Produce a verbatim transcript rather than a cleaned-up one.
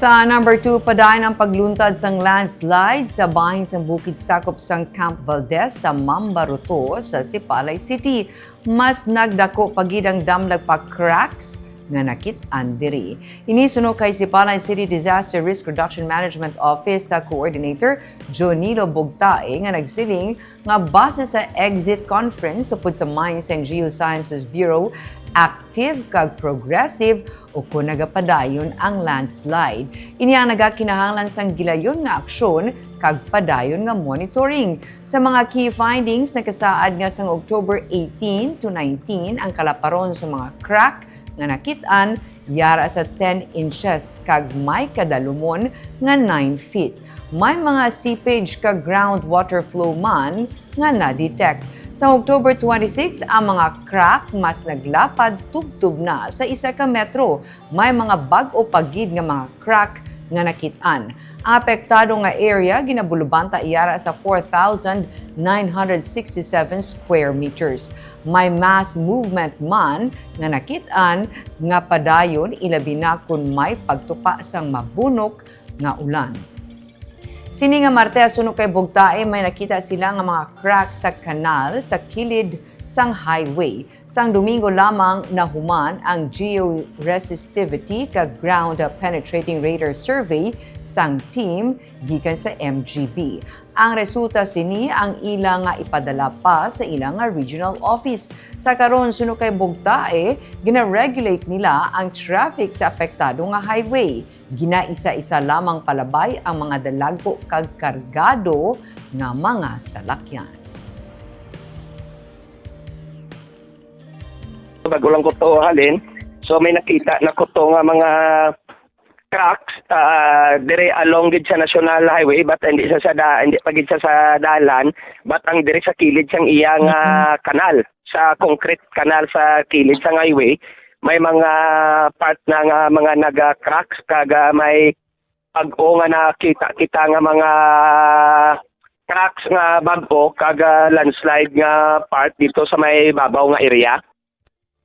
Sa number two, padayon ang pagluntad sang landslide sa bahin sang bukid sakop sang Camp Valdez sa Mambaroto sa Sipalay City. Mas nagdako pa gid ang damlag pa cracks nga nakit-an diri. Ini suno kay Sipalay City Disaster Risk Reduction Management Office sa Coordinator Jonilo Bugtae nga nagsiling nga base sa exit conference upod sa Mines and Geosciences Bureau, active kag progressive o kon nagapadayon ang landslide. Ini ang nagakinahanglan sang gilayon nga aksyon kag padayon nga monitoring. Sa mga key findings, nakasaad nga sang October eighteen to nineteen ang kalaparon sa mga crack nga nakit-an yara sa ten inches kag may kadalumon nga nine feet. May mga seepage kag groundwater flow man nga na-detect. Sa October twenty-six, ang mga crack mas naglapad tubtob na sa isa ka metro. May mga bag-o pa gid nga mga crack nga nakit-an. Ang apektado nga area ginabulubanta yara sa four thousand nine hundred sixty-seven square meters. May mass movement man nga nakit-an nga padayon, ilabi na kon may pagtupa sang mabunok nga ulan. Sini nga Martes, suno kay Bugtae, may nakita sila nga mga crack sa kanal sa kilid sang highway. Sang Domingo lamang nahuman ang georesistivity kag ground penetrating radar survey sang team gikan sa M G B. Ang resulta sini ang ila nga ipadala pa sa ila nga regional office. Sa karon, suno kay Bugtae, gina-regulate nila ang traffic sa apektado nga highway. Ginaisa-isa lamang palabay ang mga dalagko kag kargado nga mga salakyan. Bago lang ko to halin. So may nakita na ko to nga mga cracks uh, dire along gid sa National Highway, but hindi sa sa da, hindi pa gid sa sa dalan, but ang dire sa kilid sang iya nga kanal, sa concrete kanal sa kilid sang highway, may mga part na nga mga naga-cracks kag uh, may bag-o nga nakita kita nga mga cracks nga bag-o kag uh, landslide nga part dito sa may babaw nga area.